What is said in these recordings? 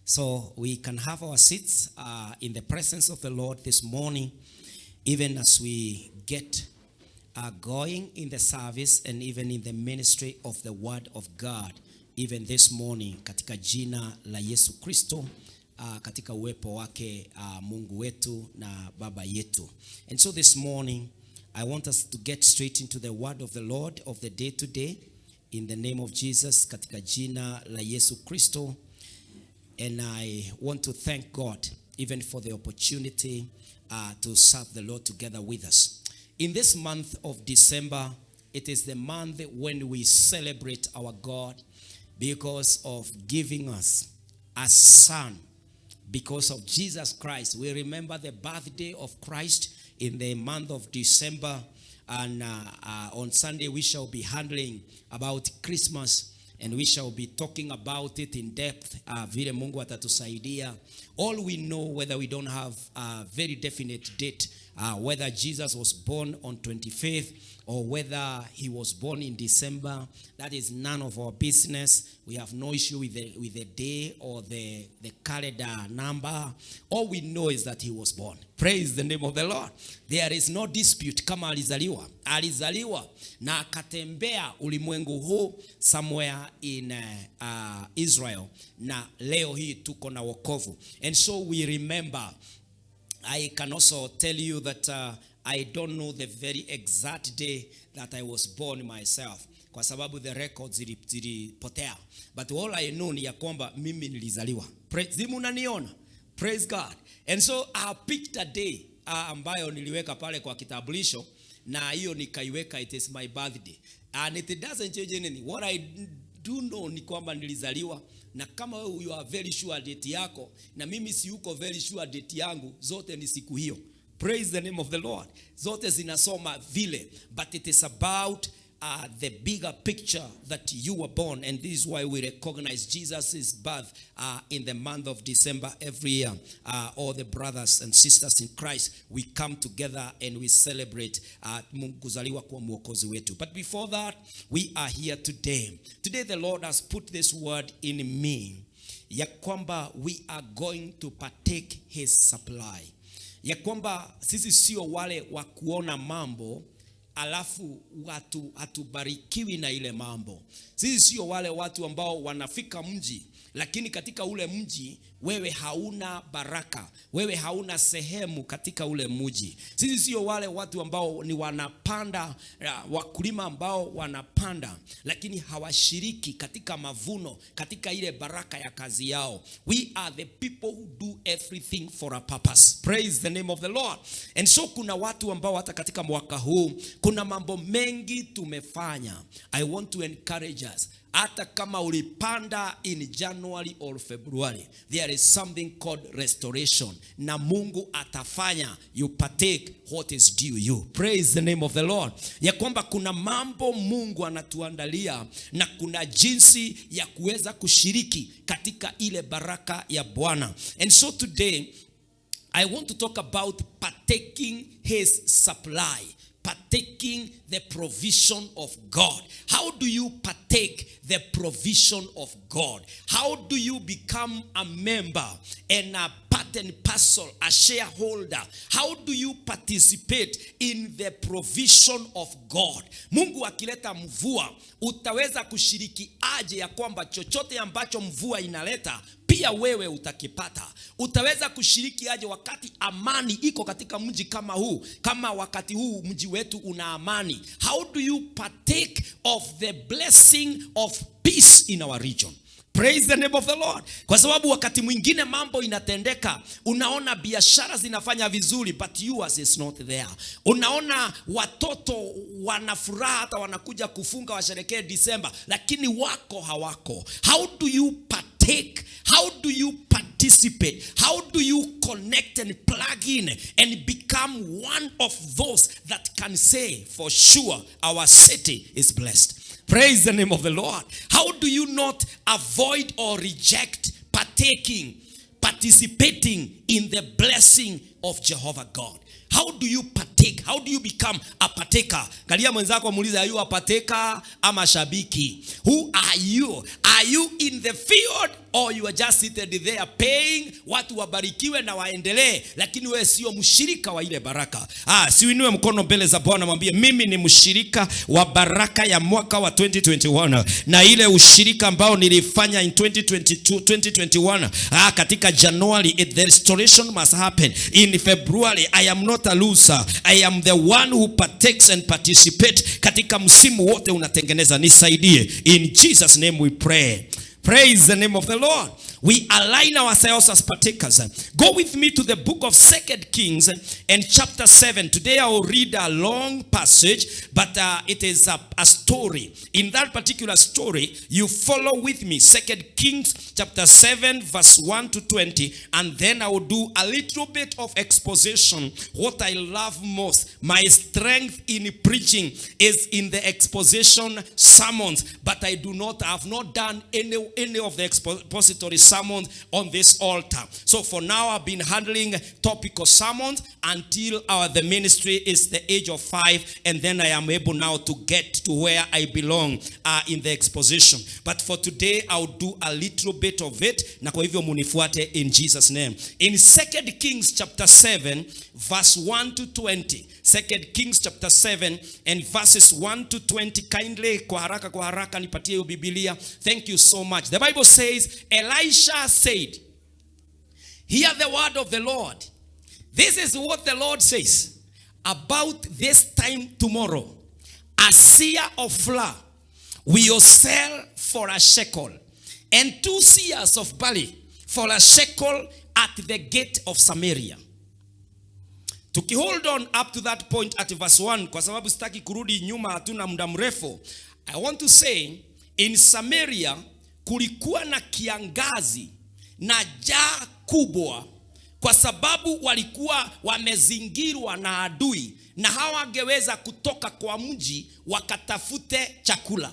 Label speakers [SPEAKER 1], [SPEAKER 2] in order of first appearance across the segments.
[SPEAKER 1] So we can have our seats in the presence of the Lord this morning, even as we get going in the service and even in the ministry of the Word of God, even this morning, katika jina la Yesu Kristo, katika uwepo wake Mungu wetu na Baba yetu. And so this morning, I want us to get straight into the word of the Lord of the day today, in the name of Jesus, katika jina la Yesu Kristo. And I want to thank God even for the opportunity to serve the Lord together with us. In this month of December, it is the month when we celebrate our God because of giving us a son, because of Jesus Christ. We remember the birthday of Christ in the month of December. And on Sunday, we shall be handling about Christmas and we shall be talking about it in depth, vile Mungu atatusaidia. All we know, whether we don't have a very definite date, whether Jesus was born on 25th or whether he was born in December, that is none of our business. We have no issue with the day or the calendar number. All we know is that he was born. Praise the name of the Lord. There is no dispute kama alizaliwa. Alizaliwa na akatembea ulimwengu huu somewhere in Israel, na leo hii tuko na wokovu. And so we remember. I can also tell you that I don't know the very exact day that I was born myself, kwa sababu the records zilipotea. But all I know ni ya kwamba mimi nilizaliwa. Praise, munaniona? Praise God. And so I picked a day ambayo niliweka pale kwa kitambulisho, na hiyo nikaiweka, it is my birthday. And it doesn't change anything. What I do know ni kwamba nilizaliwa, na kama wewe you are very sure date yako na mimi si uko very sure date yangu, zote ni siku hiyo. Praise the name of the Lord. Zote zinasoma vile, but it is about the bigger picture that you were born, and this is why we recognize Jesus' birth in the month of December every year. All the brothers and sisters in Christ, we come together and we celebrate kuzaliwa kwa Mwokozi wetu. But before that, we are here today. Today the Lord has put this word in me, ya kwamba we are going to partake his supply, ya kwamba sisi sio wale wa kuona mambo alafu watu hatubarikiwi na ile mambo. Sisi sio wale watu ambao wanafika mji, lakini katika ule mji wewe hauna baraka, wewe hauna sehemu katika ule mji. Sisi sio wale watu ambao ni wanapanda, wakulima ambao wanapanda lakini hawashiriki katika mavuno, katika ile baraka ya kazi yao. We are the people who do everything for a purpose. Praise the name of the Lord. And so kuna watu ambao hata katika mwaka huu kuna mambo mengi tumefanya. I want to encourage us, hata kama ulipanda in January or February, there is something called restoration, na Mungu atafanya you partake what is due you. Praise the name of the Lord. Ya kwamba kuna mambo Mungu anatuandalia na kuna jinsi ya kuweza kushiriki katika ile baraka ya Bwana. And so today I want to talk about partaking his supply, partaking the provision of God. How do you partake the provision of God? How do you become a member and a part and parcel, a shareholder? How do you participate in the provision of God? Mungu akileta mvua, utaweza kushiriki aje ya kwamba chochote ambacho mvua inaleta pia wewe utakipata? Utaweza kushiriki aje wakati amani iko katika mji kama huu, kama wakati huu mji wetu una amani? How do you partake of the blessing of peace in our region? Praise the name of the Lord. Kwa sababu wakati mwingine mambo inatendeka, unaona biashara zinafanya vizuri, but yours is not there. Unaona watoto wana furaha, hata wanakuja kufunga washerekee December, lakini wako hawako. How do you partake? How do you participate? How do you connect and plug in and become one of those that can say for sure our city is blessed? Praise the name of the Lord. How do you not avoid or reject partaking, participating in the blessing of God in our region? of Jehovah God. How do you partake? How do you become a partaker? Angalia mwenzako muulize, are you a partaker ama shabiki? Who are you? Are you in the field or you are just seated there paying watu wabarikiwe na waendelee, lakini wewe sio mshirika wa ile baraka? Ah, si uinue mkono mbele za Bwana, mwambie, "Mimi ni mshirika wa baraka ya mwaka wa 2021 na ile ushirika ambao nilifanya in 2022 2021, katika January, the restoration must happen in February. I am not a loser. I am the one who partakes and participate katika msimu wote unatengeneza. Nisaidie." In Jesus' name we pray. Praise the name of the Lord. We align ourselves as partakers. Go with me to the book of Second Kings and chapter 7. Today I will read a long passage, but it is a story. In that particular story, you follow with me. Second Kings chapter 7, verse 1 to 20, and then I will do a little bit of exposition. What I love most, my strength in preaching is in the exposition sermons, but I do not, I have not done any of the expository sermons on this altar. So for now, I've been handling topical sermons until the ministry is the age of 5, and then I am able now to get to where I belong in the exposition. But for today, I'll do a little bit of it. Na kwa hivyo munifuate in Jesus' name. In Second Kings chapter 7, verse 1 to 20. Second Kings chapter 7 and verses 1 to 20. Kindly, kwa haraka, kwa haraka, nipatie hiyo Biblia. Thank you so much. The Bible says, Elisha said, "Hear the word of the Lord. This is what the Lord says. About this time tomorrow, a seah of flour will sell for a shekel, and 2 seahs of barley for a shekel at the gate of Samaria." Tukihold on up to that point at verse 1, kwa sababu sitaki kurudi nyuma, hatuna muda mrefu. I want to say in Samaria kulikuwa na kiangazi na njaa kubwa, kwa sababu walikuwa wamezingirwa na adui na hawangeweza kutoka kwa mji wakatafute chakula.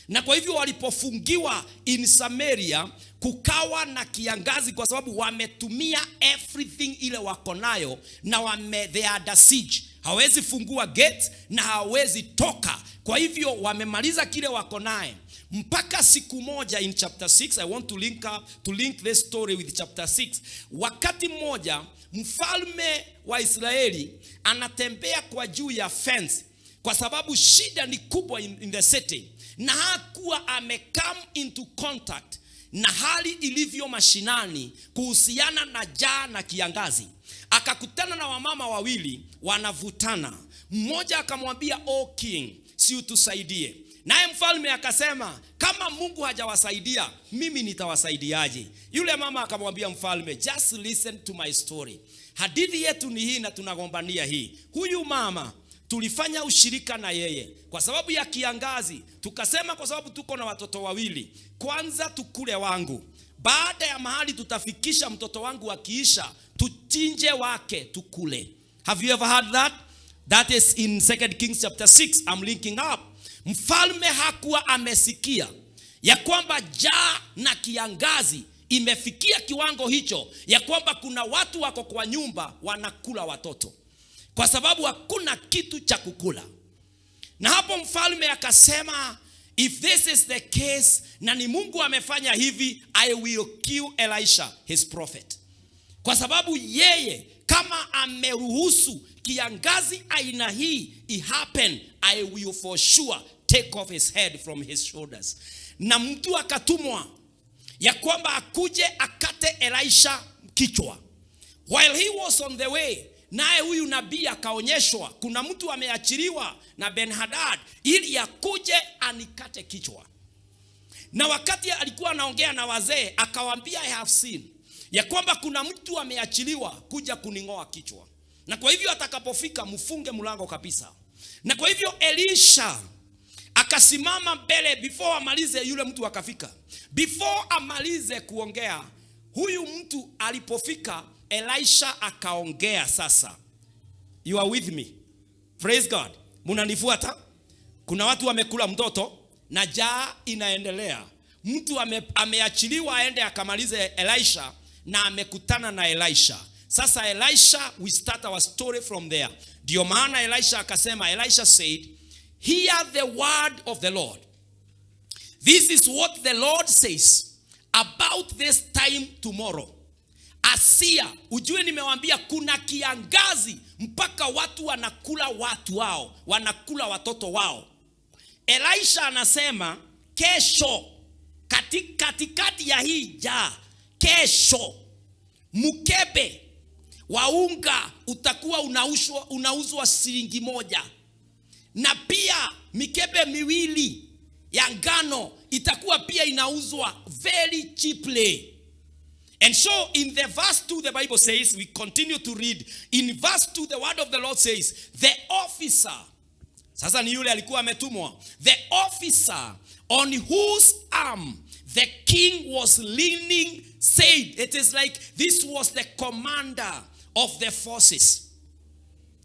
[SPEAKER 1] Na kwa hivyo walipofungiwa in Samaria, kukawa na kiangazi kwa sababu wametumia everything ile wako nayo na they are under siege. Hawezi fungua gate na hawezi toka. Kwa hivyo wamemaliza kile wako naye. Mpaka siku moja in chapter 6, I want to link up, to link this story with chapter 6. Wakati mmoja mfalme wa Israeli anatembea kwa juu ya fence kwa sababu shida ni kubwa in the city, na hakuwa amecome into contact na hali ilivyo mashinani kuhusiana na njaa na kiangazi. Akakutana na wamama wawili wanavutana. Mmoja akamwambia, "O king, si utusaidie?" Naye mfalme akasema, "Kama Mungu hajawasaidia, mimi nitawasaidiaje?" Yule mama akamwambia mfalme, "Just listen to my story. Hadithi yetu ni hii na tunagombania hii. Huyu mama tulifanya ushirika na yeye kwa sababu ya kiangazi, tukasema kwa sababu tuko na watoto wawili, kwanza tukule wangu. Baada ya mahali tutafikisha mtoto wangu akiisha, tuchinje wake tukule." Have you ever heard that? That is in 2 Kings chapter 6. I'm linking up. Mfalme hakuwa amesikia ya kwamba njaa na kiangazi imefikia kiwango hicho ya kwamba kuna watu wako kwa nyumba wanakula watoto kwa sababu hakuna kitu cha kukula. Na hapo mfalme akasema, "If this is the case, na ni Mungu amefanya hivi, I will kill Elisha, his prophet." Kwa sababu yeye kama ameruhusu kiangazi aina hii ihappen, I will for sure take off his head from his shoulders. Na mtu akatumwa ya kwamba akuje akate Elisha kichwa. While he was on the way, naye huyu nabii akaonyeshwa kuna mtu ameachiliwa na Ben Hadad ili akuje anikate kichwa. Na wakati alikuwa anaongea na wazee akawaambia, "I have seen ya kwamba kuna mtu ameachiliwa kuja kuning'oa kichwa, na kwa hivyo atakapofika mfunge mlango kabisa." Na kwa hivyo Elisha akasimama mbele before amalize, yule mtu akafika. Before amalize kuongea, huyu mtu alipofika, Elisha akaongea sasa. You are with me? Praise God. Munanifuata? Kuna watu wamekula mtoto na njaa inaendelea. Mtu ameachiliwa aende akamalize Elisha na amekutana na Elisha. Sasa Elisha, we start our story from there. Ndio maana Elisha akasema, Elisha said, "Hear the word of the Lord. This is what the Lord says: About this time tomorrow." Asia, ujue nimewambia kuna kiangazi mpaka watu wanakula watu wao, wanakula watoto wao. Elisha anasema kesho, katikati ya hii njaa, kesho mkebe wa unga utakuwa unauzwa shilingi 1, na pia mikebe miwili ya ngano itakuwa pia inauzwa very cheaply. And so in the verse 2, the Bible says, we continue to read. In verse 2, the word of the Lord says, the officer, sasa ni yule alikuwa ametumwa, the officer on whose arm the king was leaning said, it is like this was the commander of the forces.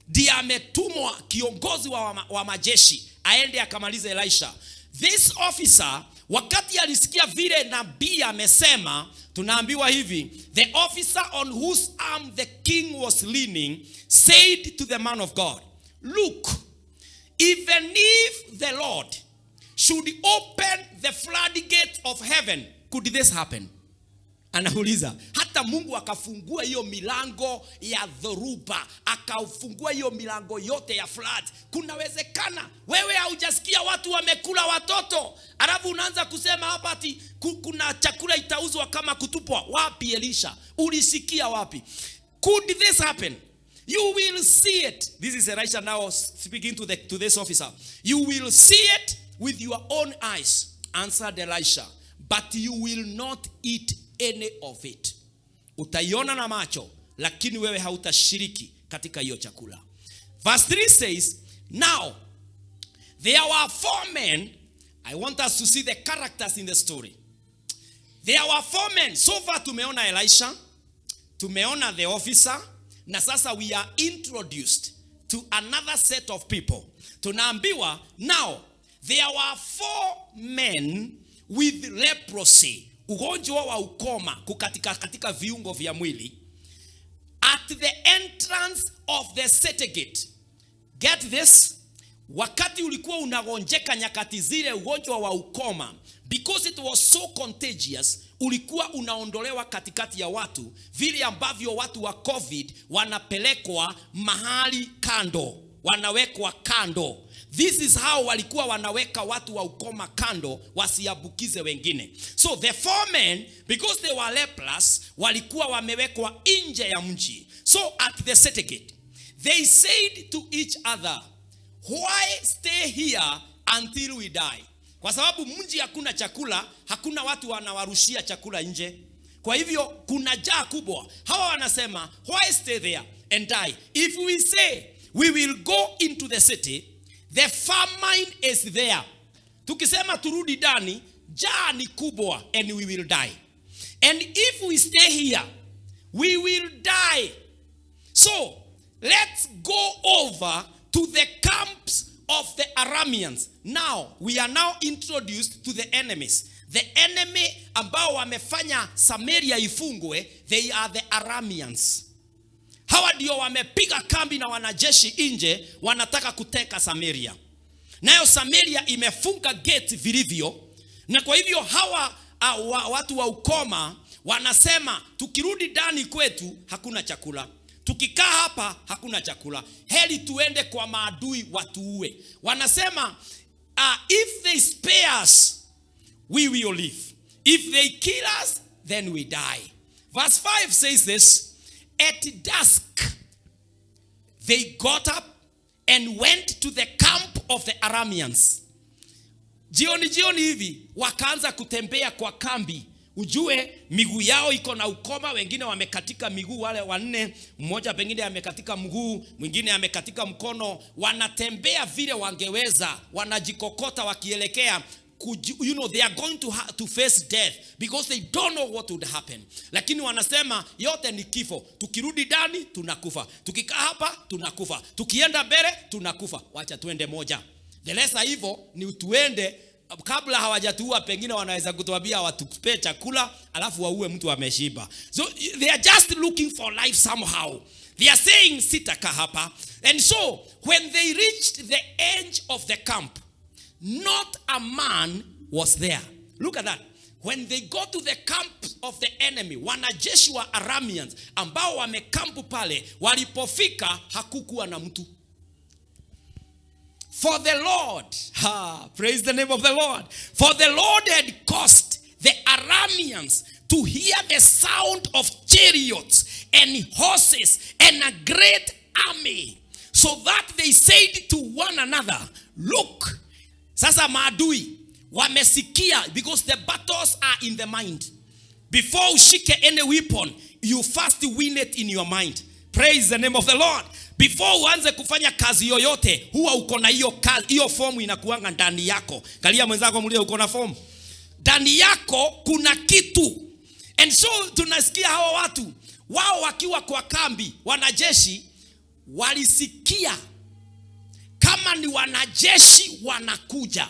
[SPEAKER 1] Ndiye ametumwa, kiongozi wa majeshi aende akamalize Elisha. This officer, wakati alisikia vile nabii amesema, tunaambiwa hivi, the officer on whose arm the king was leaning said to the man of God, "Look, even if the Lord should open the floodgate of heaven, could this happen?" Anauliza, hata Mungu akafungua hiyo milango ya dhoruba, akafungua hiyo milango yote ya flood, kunawezekana? Wewe haujasikia watu wamekula watoto, alafu unaanza kusema hapa ati kuna chakula itauzwa kama kutupwa. Wapi, Elisha? Ulisikia wapi? Could this happen? You will see it. This is Elisha now speaking to this officer. "You will see it with your own eyes," answered Elisha, "but you will not eat any of it." Utaiona na macho, lakini wewe hautashiriki katika hiyo chakula. Verse 3 says, now there were four men. I want us to see the characters in the story. There were four men. So far tumeona Elisha, tumeona the officer, na sasa we are introduced to another set of people. Tunaambiwa, now there were four men with leprosy, ugonjwa wa ukoma kukatika katika viungo vya mwili, at the entrance of the city gate. Get this, wakati ulikuwa unagonjeka nyakati zile ugonjwa wa ukoma, because it was so contagious, ulikuwa unaondolewa katikati ya watu, vile ambavyo watu wa COVID wanapelekwa mahali kando, wanawekwa kando. This is how walikuwa wanaweka watu wa ukoma kando wasiambukize wengine. So the four men, because they were leprous, walikuwa wamewekwa nje ya mji. So at the city gate, they said to each other, "Why stay here until we die?" Kwa sababu mji hakuna chakula, hakuna watu wanawarushia chakula nje. Kwa hivyo kuna njaa kubwa. Hawa wanasema, "Why stay there and die? If we say we will go into the city, the famine is there." Tukisema turudi ndani, njaa ni kubwa and we will die. "And if we stay here, we will die. So let's go over to the camps of the Arameans." Now, we are now introduced to the enemies. The enemy ambao wamefanya Samaria ifungwe, they are the Arameans. Hawa ndio wamepiga kambi na wanajeshi nje, wanataka kuteka Samaria. Nayo Samaria imefunga gate vilivyo, na kwa hivyo hawa watu wa ukoma wanasema, tukirudi ndani kwetu hakuna chakula, tukikaa hapa hakuna chakula, heri tuende kwa maadui watuue. Wanasema, "If they spare us, we will live. If they kill us, then we die." Verse 5 says this: At dusk they got up and went to the camp of the Arameans. Jioni jioni hivi wakaanza kutembea kwa kambi. Ujue miguu yao iko na ukoma, wengine wamekatika miguu, wale wanne, mmoja pengine amekatika mguu, mwingine amekatika mkono. Wanatembea vile wangeweza, wanajikokota wakielekea they are going to face death because they don't know what would happen. Lakini wanasema yote ni kifo. Tukirudi ndani tunakufa, tukikaa hapa tunakufa, tukienda mbele tunakufa. Wacha tuende moja. The lesser hivyo ni tuende Kabla hawajatuua, pengine wanaweza kutuambia watupe chakula, alafu waue mtu ameshiba. So they are just looking for life somehow. They are saying, "Sitakaa hapa." And so when they reached the edge of the camp, not a man was there. Look at that. When they go to the camp of the enemy, wanajeshi wa Arameans ambao wamekampu pale, walipofika hakukuwa na mtu. For the Lord, ha, praise the name of the Lord. For the Lord had caused the Arameans to hear the sound of chariots and horses and a great army, so that they said to one another, "Look," sasa maadui wamesikia, because the battles are in the mind. Before ushike any weapon, you first win it in your mind. Praise the name of the Lord. Before uanze kufanya kazi yoyote, huwa uko na hiyo kazi, hiyo fomu inakuanga ndani yako. Kalia mwenzako, muulize, "Uko na fomu ndani yako?" Kuna kitu. And so tunasikia hawa watu wao wakiwa kwa kambi, wanajeshi walisikia kama ni wanajeshi wanakuja,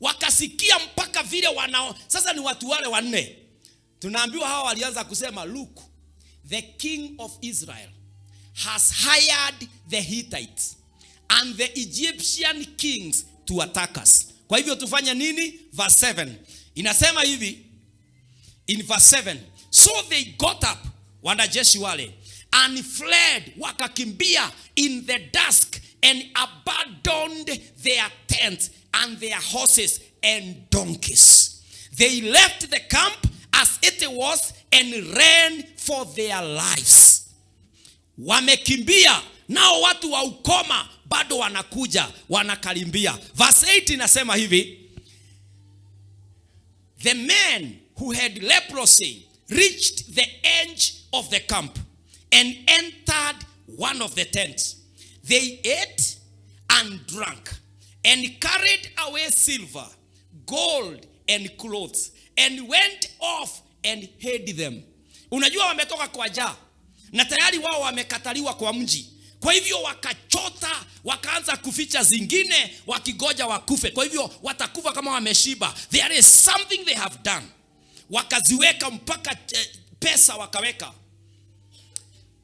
[SPEAKER 1] wakasikia mpaka vile wanao. Sasa ni watu wale wanne, tunaambiwa hawa walianza kusema, "Look, the king of Israel has hired the Hittites and the Egyptian kings to attack us. Kwa hivyo tufanye nini?" Verse 7 inasema hivi, in verse 7, so they got up, wanajeshi wale, and fled, wakakimbia, in the dusk and abandoned their tents and their horses and donkeys. They left the camp as it was and ran for their lives. Wamekimbia, nao watu wa ukoma bado wanakuja, wanakaribia. Verse 8 inasema hivi, the men who had leprosy reached the edge of the camp and entered one of the tents. They ate and drank and carried away silver, gold and clothes and went off and hid them. Unajua wametoka kwa njaa na tayari wao wamekataliwa kwa mji. Kwa hivyo wakachota, wakaanza kuficha zingine, wakigoja wakufe. Kwa hivyo watakufa kama wameshiba. There is something they have done. Wakaziweka mpaka pesa wakaweka.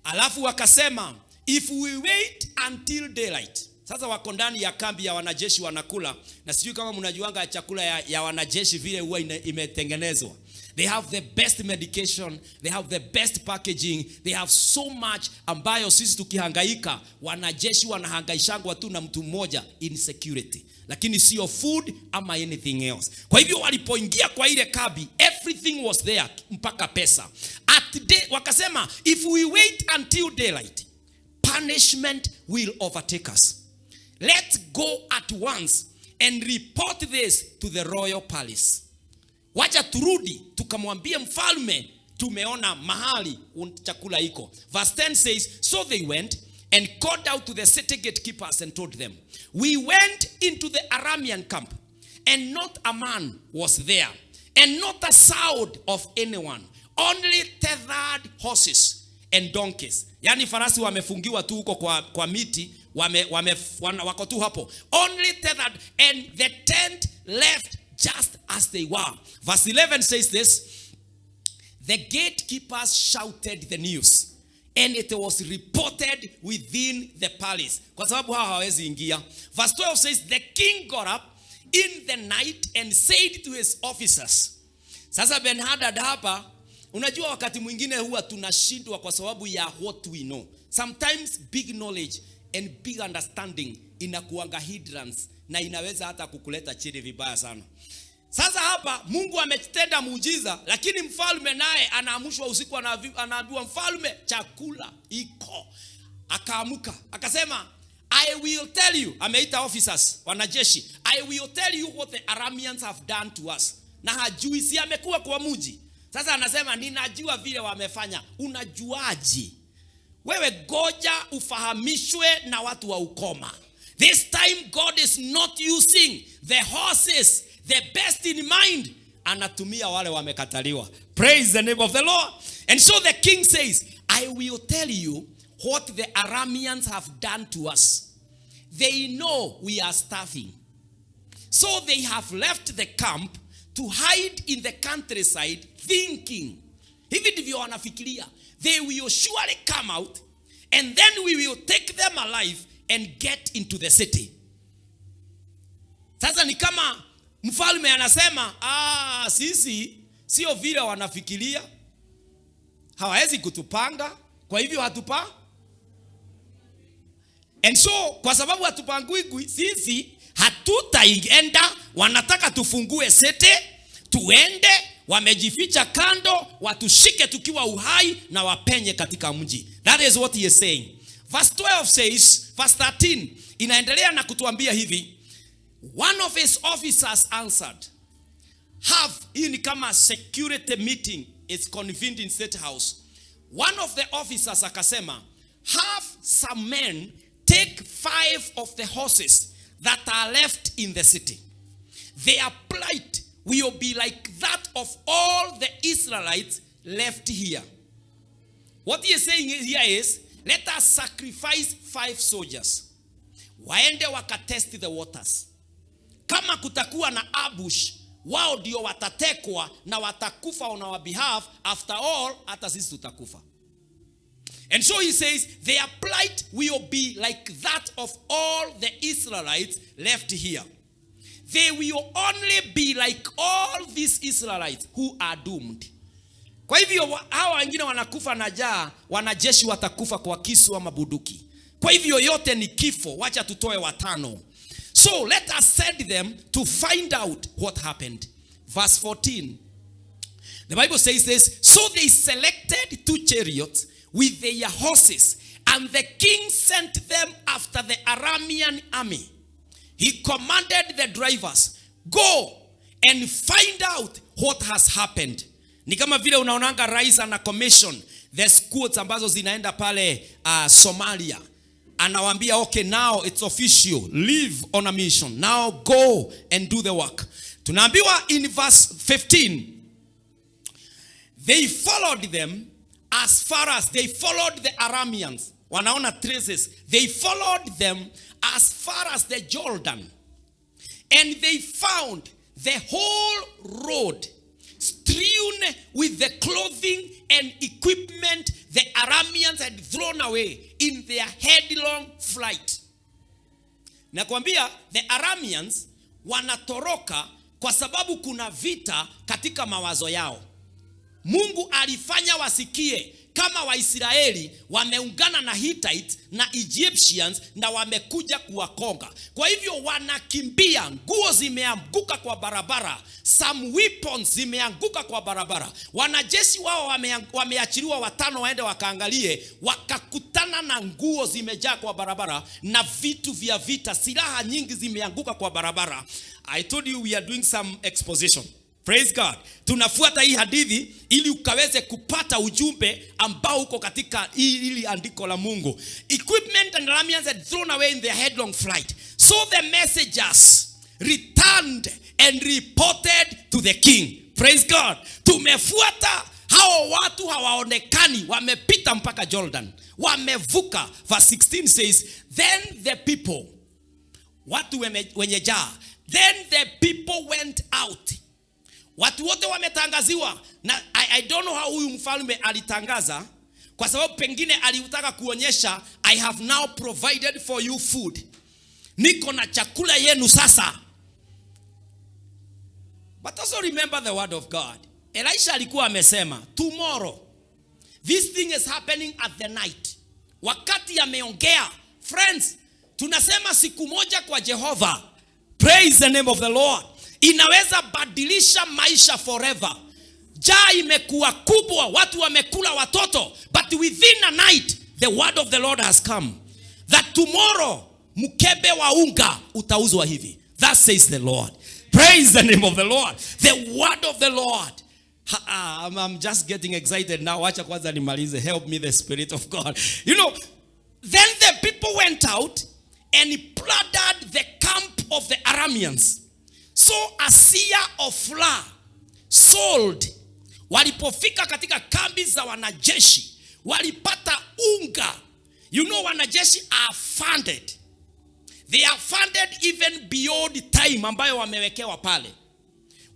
[SPEAKER 1] Alafu wakasema, "If we wait until daylight." Sasa wako ndani ya kambi ya wanajeshi wanakula, na sijui kama mnajuanga chakula ya wanajeshi vile huwa imetengenezwa. They have the best medication, they have the best packaging, they have so much ambayo sisi tukihangaika, wanajeshi wanahangaishangwa tu na mtu mmoja, insecurity, lakini sio food ama anything else. Kwa hivyo walipoingia kwa ile kambi, everything was there, mpaka pesa. At day, wakasema, "If we wait until daylight, punishment will overtake us. Let's go at once and report this to the royal palace." Wacha turudi tukamwambie mfalme tumeona mahali chakula iko. Verse 10 says, so they went and called out to the city gatekeepers and told them, "We went into the Aramean camp and not a man was there and not a sound of anyone, only tethered horses and donkeys." Yani farasi wamefungiwa tu huko kwa miti, wako tu hapo. Only tethered, and the tent left just as they were. Verse 11 says this, the gatekeepers shouted the news and it was reported within the palace. Kwa sababu hawa hawawezi ingia. Verse 12 says, the king got up in the night and said to his officers. Sasa Ben Hadad hapa, unajua wakati mwingine huwa tunashindwa kwa sababu ya what we know. Sometimes big knowledge and big understanding inakuanga hindrance na inaweza hata kukuleta chini vibaya sana. Sasa hapa Mungu ametenda muujiza, lakini mfalme naye anaamshwa usiku, anaambiwa, "Mfalme, chakula iko." Akaamuka akasema, "I will tell you," ameita officers, wanajeshi, "I will tell you what the Arameans have done to us." Na hajui, si amekuwa kwa mji. Sasa anasema, "Ninajua vile wamefanya." Unajuaje? Wewe goja ufahamishwe na watu wa ukoma. This time God is not using the horses, the best in mind. Anatumia wale wamekataliwa. Praise the name of the Lord. And so the king says, "I will tell you what the Arameans have done to us. They know we are starving. So they have left the camp to hide in the countryside thinking. Hivi ndivyo wanafikiria. They will surely come out and then we will take them alive and get into the city. Sasa ni kama mfalme anasema, "Ah, sisi sio vile wanafikiria. Hawawezi kutupanga, kwa hivyo hatupa." And so kwa sababu hatupangwi sisi hatutaenda, wanataka tufungue city tuende, wamejificha kando, watushike tukiwa uhai na wapenye katika mji. That is what he is saying. Verse 12 says, verse 13 inaendelea na kutuambia hivi. One of his officers answered, have, hii ni kama security meeting is convened in State House. One of the officers akasema, "Have some men take five of the horses that are left in the city. Their plight will be like that of all the Israelites left here." What he is saying here is, let us sacrifice five soldiers. Waende wakatest the waters. Kama kutakuwa na ambush, wao ndio watatekwa na watakufa on our behalf. After all, hata sisi tutakufa. And so he says, their plight will be like that of all the Israelites left here. They will only be like all these Israelites who are doomed. Kwa hivyo hawa wengine wanakufa na njaa, wanajeshi watakufa kwa kisu ama bunduki. Kwa hivyo yote ni kifo, wacha tutoe watano. So let us send them to find out what happened. Verse 14. The Bible says this: "So they selected two chariots with their horses, and the king sent them after the Aramean army. He commanded the drivers, 'Go and find out what has happened.'" Ni kama vile unaonanga rais ana commission the squads ambazo zinaenda pale Somalia. Anawaambia, "Okay, now it's official. Leave on a mission. Now go and do the work." Tunaambiwa in verse 15, they followed them as far as they followed the Arameans. Wanaona traces. They followed them as far as the Jordan. And they found the whole road strewn with the clothing and equipment the Arameans had thrown away in their headlong flight. Nakwambia the Arameans wanatoroka kwa sababu kuna vita katika mawazo yao. Mungu alifanya wasikie kama Waisraeli wameungana na Hittites na Egyptians na wamekuja kuwakonga. Kwa hivyo wanakimbia, nguo zimeanguka kwa barabara, some weapons zimeanguka kwa barabara. Wanajeshi wao wameachiliwa watano waende wakaangalie, wakakutana na nguo zimejaa kwa barabara na vitu vya vita, silaha nyingi zimeanguka kwa barabara. I told you we are doing some exposition. Praise God. Tunafuata hii hadithi ili ukaweze kupata ujumbe ambao uko katika hili andiko la Mungu. Equipment and Arameans had thrown away in their headlong flight. So the messengers returned and reported to the king. Praise God. Tumefuata hao watu hawaonekani, wamepita mpaka Jordan. Wamevuka. Verse 16 says, then the people, watu wenye njaa, then the people went out. Watu wote wametangaziwa na I don't know how huyu mfalme alitangaza, kwa sababu pengine alitaka kuonyesha, "I have now provided for you food, niko na chakula yenu sasa." But also remember the word of God. Elisha alikuwa amesema tomorrow this thing is happening at the night. Wakati ameongea, friends, tunasema siku moja kwa Jehova, praise the name of the Lord, inaweza badilisha maisha forever. Njaa imekuwa kubwa, watu wamekula watoto, but within a night the word of the Lord has come that tomorrow mkebe wa unga utauzwa hivi. That says the Lord. Praise the name of the Lord. The word of the Lord. I'm just getting excited now. Wacha kwanza nimalize. Help me, the Spirit of God. Then the people went out and plundered the camp of the Arameans. So a seah of flour sold. Walipofika katika kambi za wanajeshi, walipata unga. Wanajeshi are funded. They are funded even beyond time ambayo wamewekewa pale.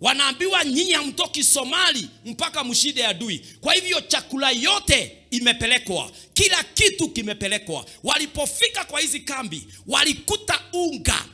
[SPEAKER 1] Wanaambiwa, "Nyinyi hamtoki Somali mpaka mshinde adui." Kwa hivyo chakula yote imepelekwa, kila kitu kimepelekwa. Walipofika kwa hizi kambi, walikuta unga.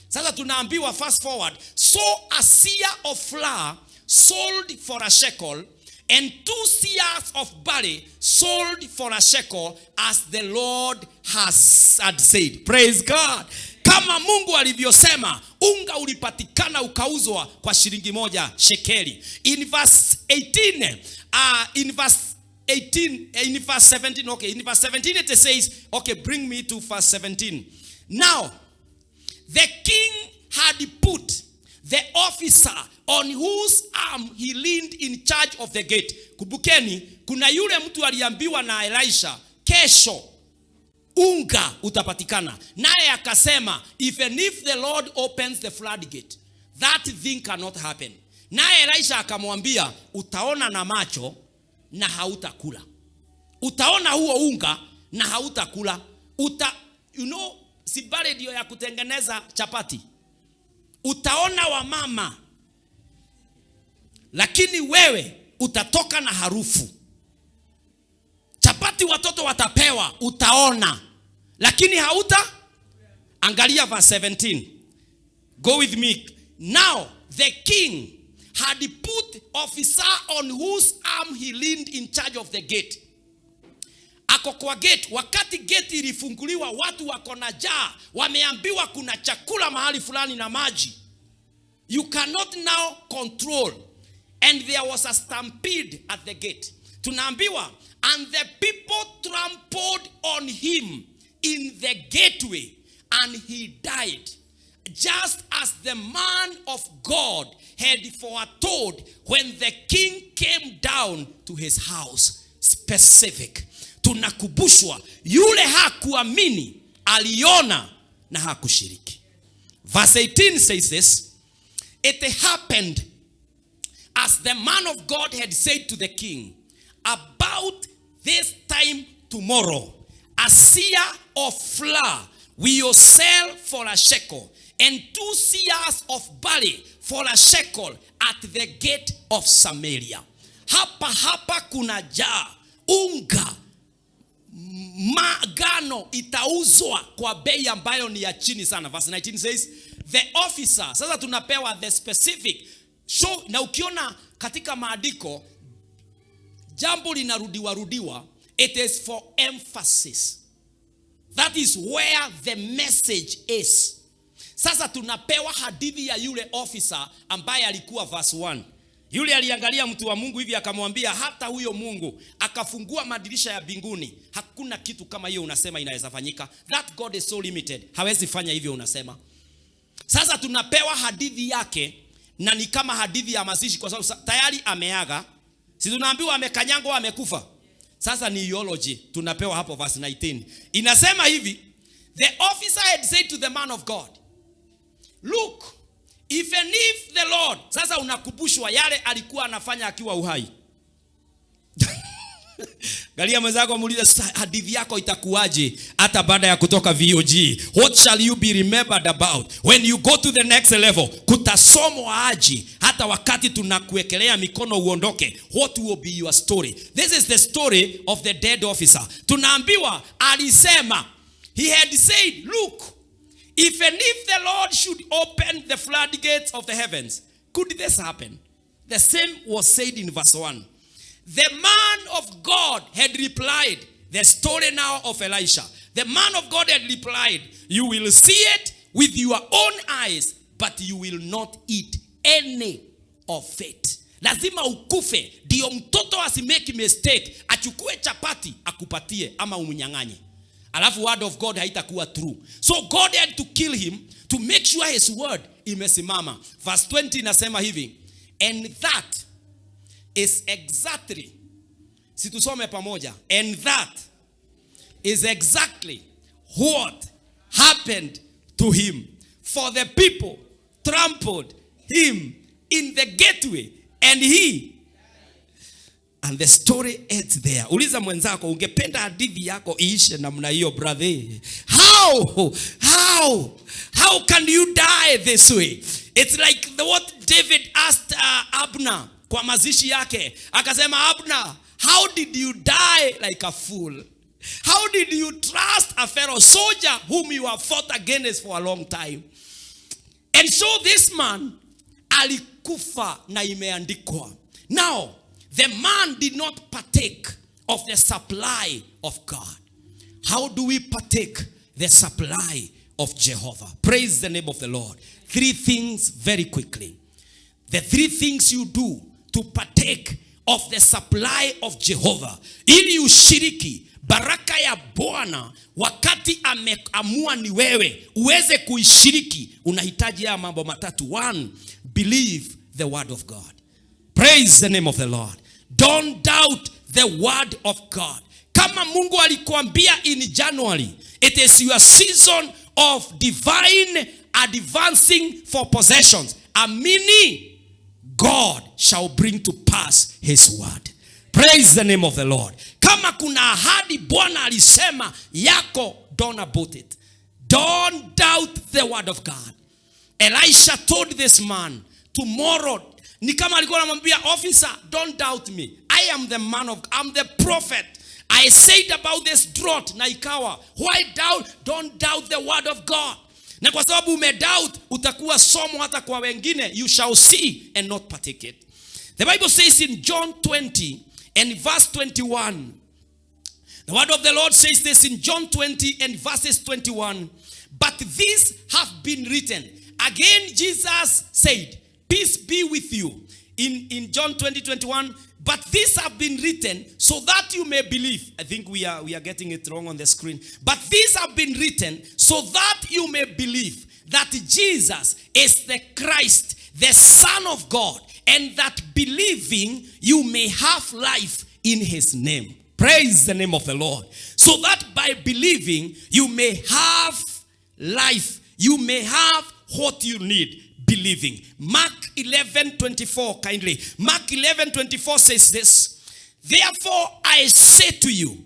[SPEAKER 1] Sasa tunaambiwa, fast forward, so a seah of flour sold for a shekel and 2 seahs of barley sold for a shekel, as the Lord has had said. Praise God. Kama Mungu alivyosema, unga ulipatikana ukauzwa kwa shilingi moja shekeli. In verse 18, in verse 18, in verse 17, okay, in verse 17 it says, okay, bring me to verse 17. Now, the king had put the officer on whose arm he leaned in charge of the gate. Kumbukeni, kuna yule mtu aliambiwa na Elisha, "Kesho unga utapatikana." Naye akasema, "Even if the Lord opens the floodgate, that thing cannot happen." Naye Elisha akamwambia, "Utaona na macho na hautakula. Utaona huo unga na hautakula." Si barley ndio ya kutengeneza chapati? Utaona wamama, lakini wewe utatoka na harufu. Chapati watoto watapewa, utaona, lakini hauta. Angalia verse 17. Go with me. Now the king had put officer on whose arm he leaned in charge of the gate. Ako kwa gate. Wakati gate ilifunguliwa, watu wako na njaa, wameambiwa kuna chakula mahali fulani na maji. You cannot now control. And there was a stampede at the gate. Tunaambiwa, and the people trampled on him in the gateway, and he died, just as the man of God had foretold when the king came down to his house. Specific. Tunakumbushwa yule hakuamini, aliona na hakushiriki. Verse 18 says this: It happened as the man of God had said to the king, "About this time tomorrow, a seah of flour will sell for a shekel, and 2 seahs of barley for a shekel at the gate of Samaria." Hapa hapa kuna jaa unga, ngano itauzwa kwa bei ambayo ni ya chini sana. Verse 19 says the officer, sasa tunapewa the specific show, na ukiona katika maandiko jambo linarudiwa rudiwa, it is for emphasis. That is where the message is. Sasa tunapewa hadithi ya yule officer ambaye alikuwa verse 1. Yule aliangalia mtu wa Mungu hivi akamwambia, "Hata huyo Mungu akafungua madirisha ya mbinguni, hakuna kitu kama hiyo unasema inaweza fanyika. That God is so limited. Hawezi fanya hivyo unasema." Sasa tunapewa hadithi yake na ni kama hadithi ya mazishi kwa sababu tayari ameaga. Si tunaambiwa amekanyangwa, amekufa. Sasa ni eulogy tunapewa hapo verse 19. Inasema hivi, the officer had said to the man of God, "Look, even if the Lord." Sasa unakumbushwa yale alikuwa anafanya akiwa uhai. Angalia mwenzako, muulize, "Hadithi yako itakuwaje hata baada ya kutoka VOG? What shall you be remembered about when you go to the next level? Kutasomwa aje hata wakati tunakuwekelea mikono uondoke? What will be your story?" This is the story of the dead officer. Tunaambiwa alisema, he had said, "Look, even if the Lord should open the floodgates of the heavens, could this happen?" The same was said in verse 1. The man of God had replied, the story now of Elisha. The man of God had replied, "You will see it with your own eyes, but you will not eat any of it." Lazima ukufe ndio mtoto asimake mistake, achukue chapati akupatie ama umnyang'anye. Alafu word of God haitakuwa true. So God had to kill him to make sure his word imesimama. Verse 20 inasema hivi, and that is exactly, si tusome pamoja, and that is exactly what happened to him. For the people trampled him in the gateway and he and the story ends there. Uliza mwenzako, "Ungependa hadithi yako iishe namna hiyo, brother?" How? How? How can you die this way? It's like what David asked Abner kwa mazishi yake. Akasema, "Abner, how did you die like a fool? How did you trust a fellow soldier whom you have fought against for a long time?" And so this man alikufa na imeandikwa. Now, the man did not partake of the supply of God. How do we partake the supply of Jehovah? Praise the name of the Lord. Three things very quickly. The three things you do to partake of the supply of Jehovah. Ili ushiriki baraka ya Bwana wakati ameamua ni wewe uweze kuishiriki, unahitaji haya mambo matatu. One, believe the word of God. Praise the name of the Lord. Don't doubt the word of God. Kama Mungu alikuambia in January, it is your season of divine advancing for possessions, amini God shall bring to pass his word. Praise the name of the Lord. Kama kuna ahadi Bwana alisema yako, don't abort it. Don't doubt the word of God. Elisha told this man, tomorrow, ni kama alikuwa anamwambia, "Officer, don't doubt me. I am the man of, I'm the prophet. I said about this drought na ikawa." Why doubt? Don't doubt the word of God. Na kwa sababu umedoubt, utakuwa somo hata kwa wengine. You shall see and not partake it. The Bible says in John 20 and verse 21, the word of the Lord says this in John 20 and verses 21: "But these have been written." Again, Jesus said, "Peace be with you." In John 20, 21, "But these have been written so that you may believe." I think we are getting it wrong on the screen. "But these have been written so that you may believe that Jesus is the Christ, the Son of God, and that believing you may have life in his name." Praise the name of the Lord. So that by believing you may have life. You may have what you need believing. Mark 11:24, kindly. Mark 11:24 says this: "Therefore I say to you,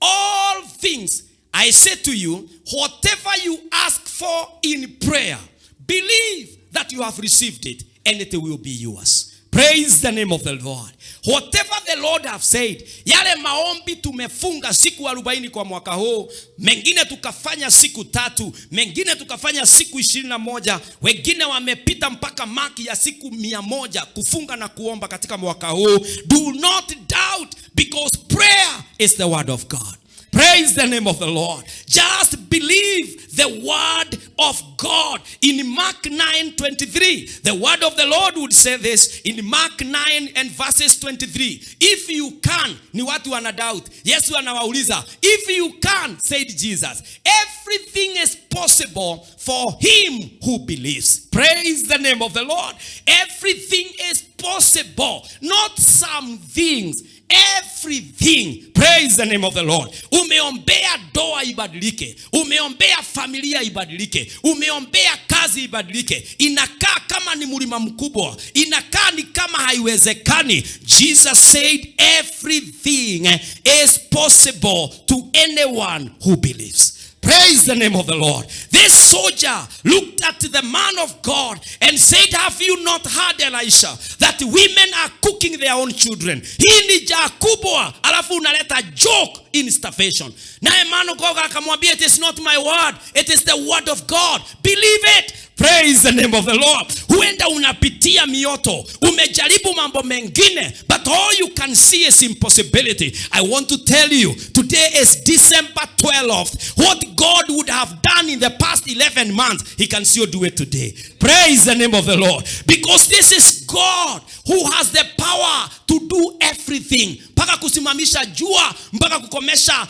[SPEAKER 1] all things I say to you, whatever you ask for in prayer, believe that you have received it, and it will be yours." Praise the name of the Lord. Whatever the Lord have said, yale maombi tumefunga siku 40 kwa mwaka huu, mengine tukafanya siku 3, mengine tukafanya siku 21, wengine wamepita mpaka mark ya siku 100 kufunga na kuomba katika mwaka huu. Do not doubt, because prayer is the word of God. Praise the name of the Lord. Just believe the word of God. In Mark 9:23, the word of the Lord would say this in Mark 9 and verses 23. "If you can," ni watu wana doubt. Yesu anawauliza, "If you can," said Jesus. "Everything is possible for him who believes." Praise the name of the Lord. Everything is possible, not some things. Everything. Praise the name of the Lord. Umeombea ndoa ibadilike, umeombea familia ibadilike, umeombea kazi ibadilike, inakaa kama ni mlima mkubwa, inakaa ni kama haiwezekani. Jesus said everything is possible to anyone who believes. Praise the name of the Lord. This soldier looked at the man of God and said, "Have you not heard, Elisha, that women are cooking their own children? Hii ni njaa kubwa, alafu unaleta joke in starvation." Naye man of God akamwambia, "It is not my word, it is the word of God. Believe it." Praise the name of the Lord. Huenda unapitia mioto, umejaribu mambo mengine, but all you can see is impossibility. I want to tell you, today is December 12th. What God would have done in the past 11 months, he can still do it today. Praise the name of the Lord. Because this is God who has the power to do everything. Mpaka kusimamisha jua, mpaka kukomesha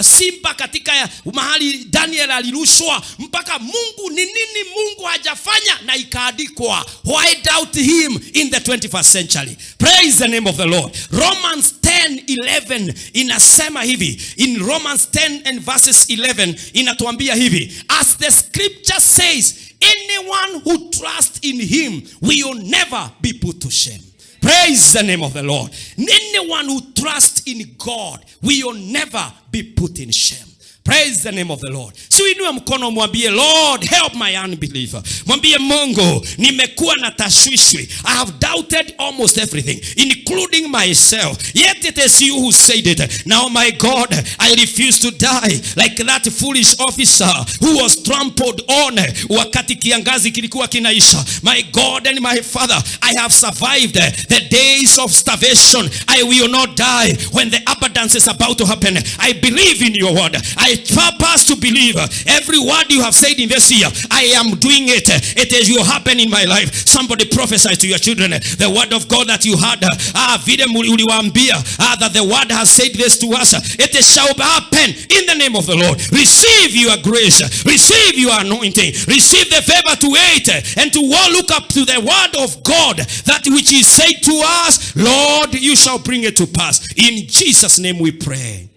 [SPEAKER 1] simba katika mahali Daniel alirushwa, mpaka Mungu, ni nini Mungu hajafanya na ikaandikwa? Why doubt him in the 21st century? Praise the name of the Lord. Romans 10:11 inasema hivi. In Romans 10 and verses 11 inatuambia hivi: "As the scripture says, anyone who trusts in him will never be put to shame." Praise the name of the Lord. Anyone who trusts in God will never be put in shame. Praise the name of the Lord. If you trust in Praise the name of the Lord. Si uinue mkono mwambie, "Lord, help my unbelief." Mwambie Mungu, nimekuwa na tashwishwi. I have doubted almost everything, including myself. Yet it is you who said it. Now, my God, I refuse to die like that foolish officer who was trampled on wakati kiangazi kilikuwa kinaisha. My God and my Father, I have survived the days of starvation. I will not die when the abundance is about to happen. I believe in your word. I purpose to believe every word you have said in this year. I am doing it. It is will happen in my life. Somebody prophesy to your children the word of God that you had. Ah, vile uliwaambia, that the word has said this to us. It shall happen in the name of the Lord. Receive your grace. Receive your anointing. Receive the favor to wait and to look up to the word of God, that which is said to us. Lord, you shall bring it to pass. In Jesus' name we pray.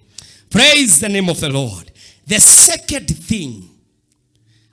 [SPEAKER 1] Praise the name of the Lord. The second thing,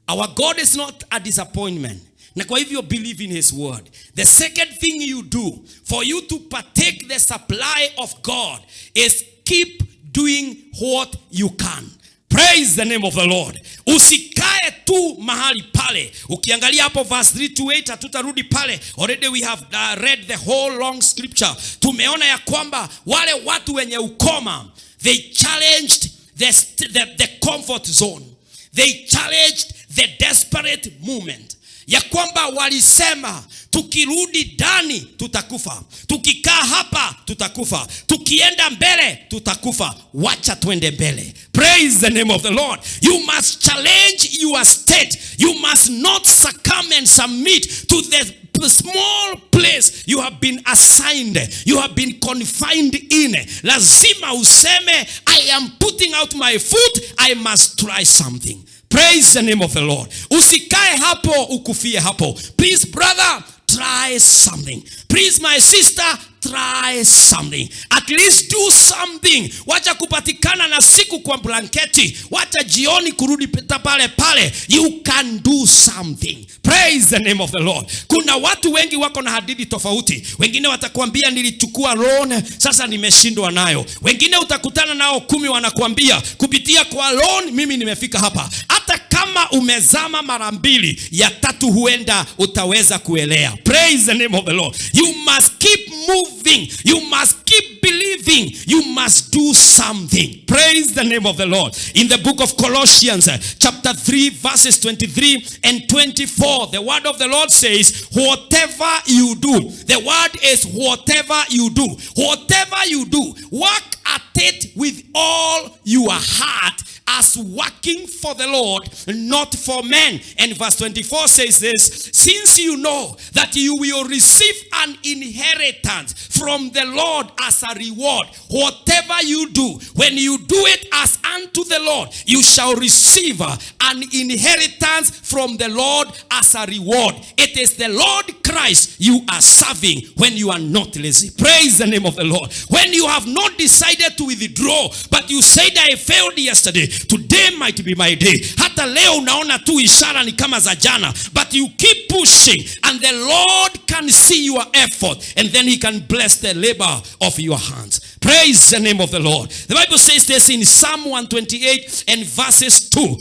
[SPEAKER 1] our God is not a disappointment. Na kwa hivyo believe in his word. The second thing you do for you to partake the supply of God is keep doing what you can. Praise the name of the Lord. Usikae tu mahali pale. Ukiangalia hapo verse 3 to 8, hatutarudi pale. Already we have read the whole long scripture. Tumeona ya kwamba wale watu wenye ukoma, they challenged the comfort zone. They challenged the desperate moment. Ya kwamba walisema, "Tukirudi ndani tutakufa, tukikaa hapa tutakufa, tukienda mbele tutakufa, wacha twende mbele." Praise the name of the Lord. You must challenge your state. You must not succumb and submit to the small place you have been assigned, you have been confined in. Lazima useme, "I am putting out my foot, I must try something." Praise the name of the Lord. Usikae hapo ukufie hapo. Please, brother, try something. Please, my sister, try something. At least do something. Wacha kupatikana na siku kwa blanketi. Wacha jioni kurudi pita pale pale. You can do something. Praise the name of the Lord. Kuna watu wengi wako na hadithi tofauti. Wengine watakwambia, "Nilichukua loan, sasa nimeshindwa nayo." Wengine utakutana nao 10 wanakuambia, "Kupitia kwa loan mimi nimefika hapa." Hata kama umezama mara mbili, ya tatu huenda utaweza kuelea. Praise the name of the Lord. You must keep moving. You must keep believing. You must do something. Praise the name of the Lord. In the book of Colossians, chapter 3, verses 23 and 24, the word of the Lord says, "Whatever you do," the word is "whatever you do," "whatever you do, work at it with all your heart as working for the Lord, not for men." And verse 24 says this, "Since you know that you will receive an inheritance from the Lord as a reward." Whatever you do, when you do it as unto the Lord, you shall receive an inheritance from the Lord as a reward. It is the Lord Christ you are serving when you are not lazy. Praise the name of the Lord. When you have not decided to withdraw, but you said, "I failed yesterday, today might be my day." Hata leo unaona tu ishara ni kama za jana, but you keep pushing and the Lord can see your effort and then he can bless the labor of your hands. Praise the name of the Lord. The Bible says this in Psalm 128 and verses 2.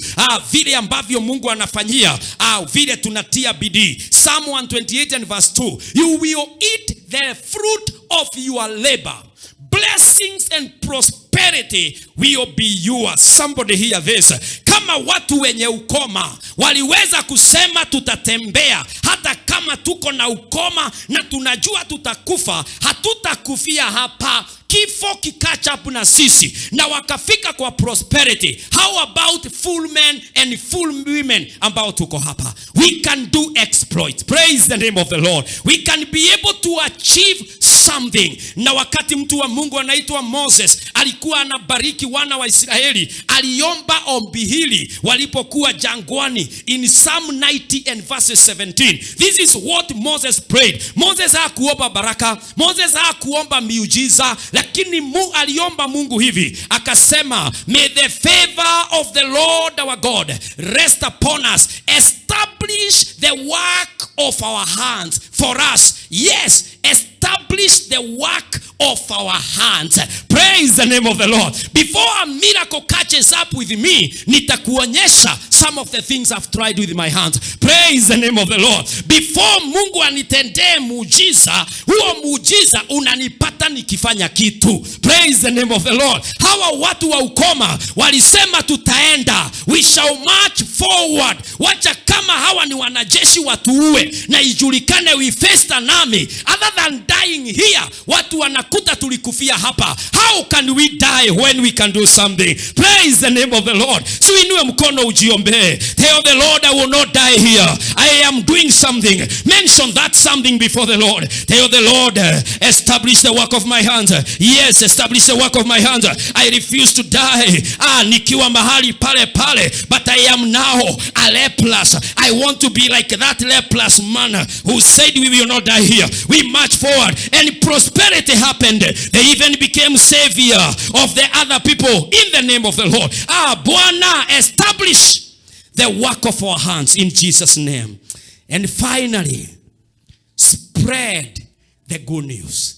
[SPEAKER 1] Vile ambavyo Mungu anafanyia, vile tunatia bidii. Psalm 128 and verse 2. "You will eat the fruit of your labor. Blessings and prosperity will be yours." Somebody hear this. Kama watu wenye ukoma waliweza kusema, "Tutatembea hata kama tuko na ukoma na tunajua tutakufa, hatutakufia hapa. Kifo kicatch up na sisi," na wakafika kwa prosperity. How about full men and full women ambao tuko hapa? We can do exploit. Praise the name of the Lord. We can be able to achieve something. Na wakati mtu wa Mungu anaitwa Moses alikuwa anabariki wana wa Israeli, aliomba ombi hili walipokuwa jangwani in Psalm 90 and verses 17. This is what Moses prayed. Moses hakuomba baraka, Moses hakuomba miujiza, lakini aliomba Mungu hivi akasema, "May the favor of the Lord our God rest upon us, establish the work of our hands for us. Yes, establish the work of our hands. Praise the name of the Lord. Before a miracle catches up with me, nitakuonyesha some of the things I've tried with my hands. Praise the name of the Lord. Before Mungu anitendee muujiza, huo muujiza unanipata nikifanya kitu. Praise the name of the Lord. Hawa watu wa ukoma walisema tutaenda, we shall march forward. Wacha kama hawa ni wanajeshi watuue na ijulikane we faced an army. Other than dying here, watu wanakuta tulikufia hapa. How can we die when we can do something? Praise the name of the Lord. Si uinue mkono ujiombee. Tell the Lord, "I will not die here. I am doing something." Mention that something before the Lord. Tell the Lord, "Establish the work of my hands. Yes, establish the work of my hands. I refuse to die." Ah, nikiwa mahali pale pale, but I am now a leprous. I want to be like that leprous man who said, "We will not die here. We march forward." And prosperity happened. They even became savior of the other people in the name of the Lord. Ah, Bwana, establish the work of our hands in Jesus' name. And finally, spread the good news.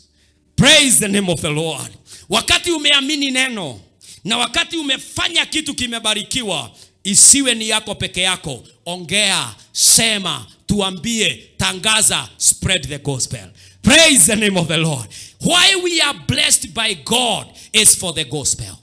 [SPEAKER 1] Praise the name of the Lord. Wakati umeamini neno na wakati umefanya kitu kimebarikiwa, isiwe ni yako peke yako. Ongea, sema, tuambie, tangaza, spread the gospel. Praise the name of the Lord. Why we are blessed by God is for the gospel.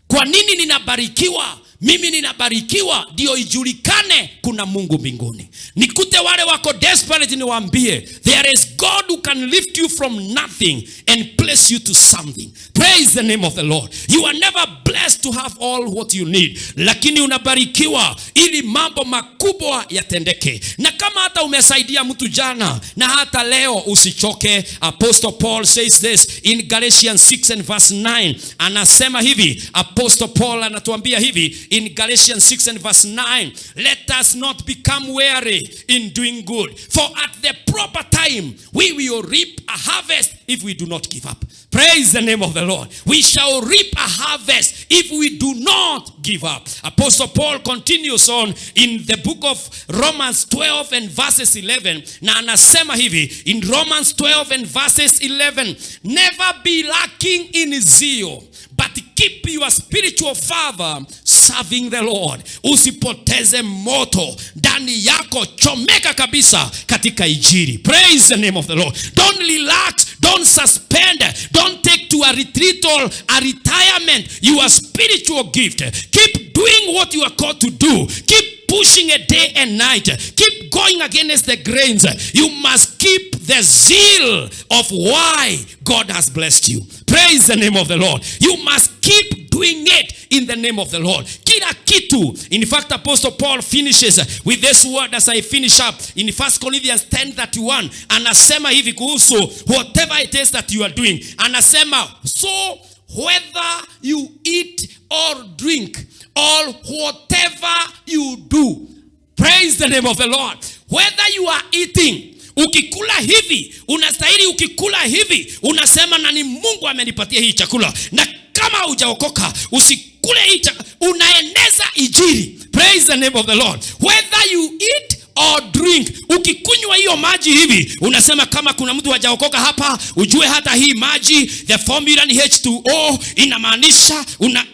[SPEAKER 1] Kwa nini ninabarikiwa? Mimi ninabarikiwa ndio ijulikane kuna Mungu mbinguni. Nikute wale wako desperate, niwaambie there is God who can lift you from nothing and place you to something. Praise the name of the Lord. You are never blessed to have all what you need, lakini unabarikiwa ili mambo makubwa yatendeke. Na kama hata umesaidia mtu jana na hata leo, usichoke. Apostle Paul says this in Galatians 6 and verse 9. Anasema hivi, Apostle Paul anatuambia hivi in Galatians 6 and verse 9, "Let us not become weary in doing good, for at the proper time we will reap a harvest if we do not give up." Praise the name of the Lord. We shall reap a harvest if we do not give up. Apostle Paul continues on in the book of Romans 12 and verses 11. Na anasema hivi in Romans 12 and verses 11, "Never be lacking in zeal, but keep your spiritual fervor serving the Lord." Usipoteze moto ndani yako, chomeka kabisa katika injili. Praise the name of the Lord. Don't relax, don't suspend, don't take to a retreat or a retirement your spiritual gift. Keep doing what you are called to do. Keep pushing a day and night. Keep going against the grains. You must keep the zeal of why God has blessed you. Praise the name of the Lord. You must keep doing it in the name of the Lord. Kila kitu. In fact, Apostle Paul finishes with this word as I finish up in 1 Corinthians 10:31. Anasema hivi kuhusu whatever it is that you are doing. Anasema, "So whether you eat or drink or whatever you do." Praise the name of the Lord. Whether you are eating, ukikula hivi, unastahili ukikula hivi, unasema na ni Mungu amenipatia hii chakula. Na kama hujaokoka, usikule hii chakula. Unaeneza injili. Praise the name of the Lord. Whether you eat or drink, ukikunywa hiyo maji hivi, unasema kama kuna mtu hajaokoka hapa, ujue hata hii maji the formula ni H2O, inamaanisha una.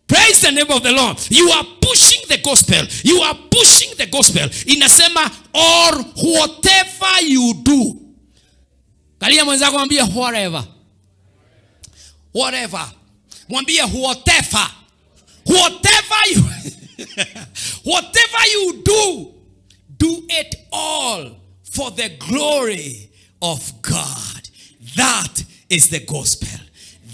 [SPEAKER 1] Praise the name of the Lord. You are pushing the gospel. You are pushing the gospel. Inasema, "Or whatever you do." Kalia mwenzako mwambie whatever. Whatever. Mwambie whatever. Whatever you do, do it all for the glory of God. That is the gospel.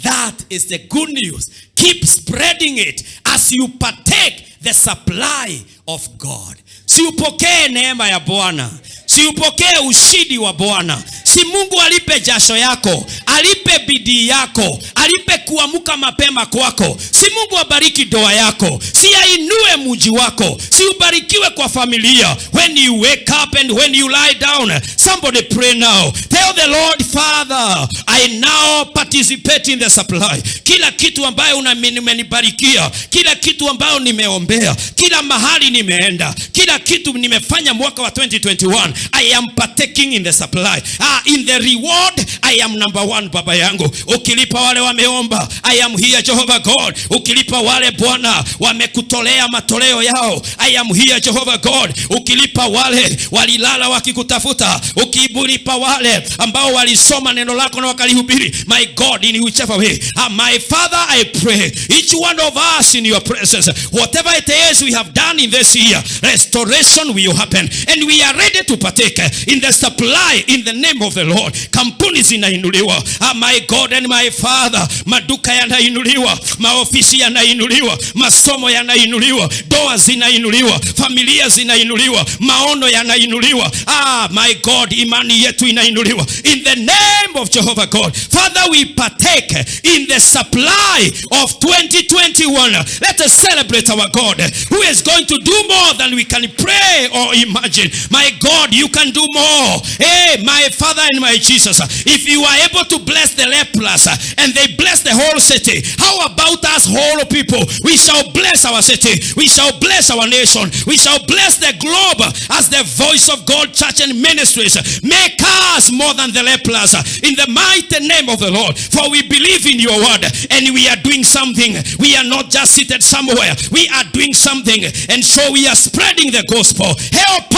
[SPEAKER 1] That is the good news. Keep spreading it as you partake the supply of God. Si upokee neema ya Bwana, si upokee ushindi wa Bwana, si Mungu alipe jasho yako, alipe bidii yako, alipe kuamuka mapema kwako, si Mungu abariki ndoa yako, si ainue mji wako, si ubarikiwe kwa familia. When you wake up and when you lie down, somebody pray now. Tell the Lord, "Father, I now participate in the supply. Kila kitu ambayo umenibarikia, kila kitu ambayo nimeombea, kila mahali nimeenda, kila kitu nimefanya mwaka wa 2021, I am partaking in the supply. Ah, in the reward, I I am number one, baba yangu. Ukilipa wale wameomba, I am here, Jehovah God. Ukilipa wale, Bwana, wamekutolea matoleo yao, I am here, Jehovah God. Ukilipa wale walilala wakikutafuta, ukilipa wale ambao walisoma neno lako na wakalihubiri, my God, in whichever way, my Father, I pray each one of us in your presence, whatever it is we have done in this year, restoration will happen, and we are ready to partake in the supply in the name of the Lord. Kampuni zinainuliwa, my God and my Father, maduka yanainuliwa, maofisi yanainuliwa, masomo yanainuliwa, ndoa zinainuliwa, familia zinainuliwa, maono yanainuliwa. Ah, my God, imani yetu inainuliwa in the name of Jehovah God. Father, we partake in the supply of 2021. Let us celebrate our God who is going to do more than we can pray or imagine. My God, you can do more. Hey, my Father and my Jesus, if you are able to bless the lepers and they bless the whole city, how about us whole people? We shall bless our city. We shall bless our nation. We shall bless the globe as the Voice of God Church and Ministries. Make us more than the lepers in the mighty name of the Lord. For we believe in your word and we are doing something. We are not just seated somewhere. We are doing something. And so we are spreading the gospel. Help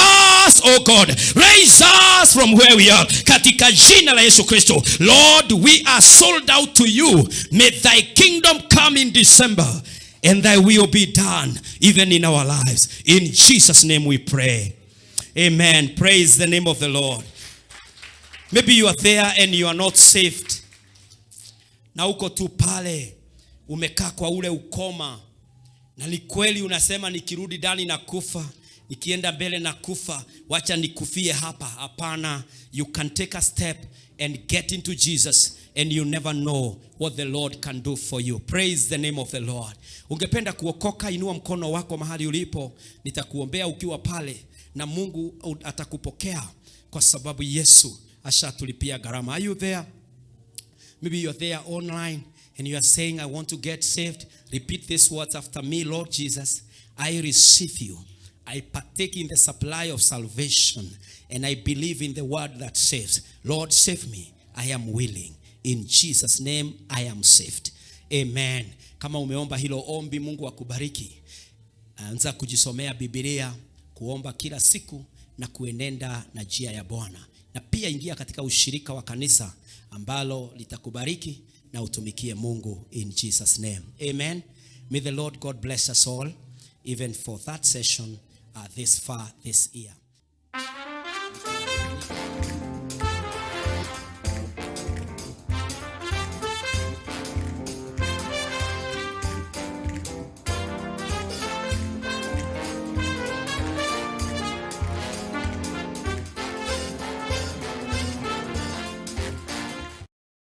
[SPEAKER 1] us, oh God. Raise us from where we are. Katika jina la Yesu Kristo. Lord, we are sold out to you. May thy kingdom come in December and thy will be done even in our lives. In Jesus' name we pray. Amen. Praise the name of the Lord. Maybe you are there and you are not saved. Na uko tu pale umekaa kwa ule ukoma, na ni kweli unasema, nikirudi ndani na kufa, nikienda mbele na kufa, wacha nikufie hapa. Hapana, you can take a step and get into Jesus and you never know what the Lord can do for you. Praise the name of the Lord. Ungependa kuokoka, inua mkono wako mahali ulipo, nitakuombea ukiwa pale na Mungu atakupokea kwa sababu Yesu ashatulipia gharama. Are you there? Maybe you're there online and you are saying, "I want to get saved." Repeat these words after me. "Lord Jesus, I receive you. I partake in the supply of salvation and I believe in the word that saves. Lord, save me. I am willing. In Jesus' name, I am saved." Amen. Kama umeomba hilo ombi, Mungu akubariki. Anza kujisomea Biblia, kuomba kila siku na kuenenda na njia ya Bwana. Na pia ingia katika ushirika wa kanisa ambalo litakubariki na utumikie Mungu in Jesus' name. Amen. May the Lord God bless us all even for that session this far this year.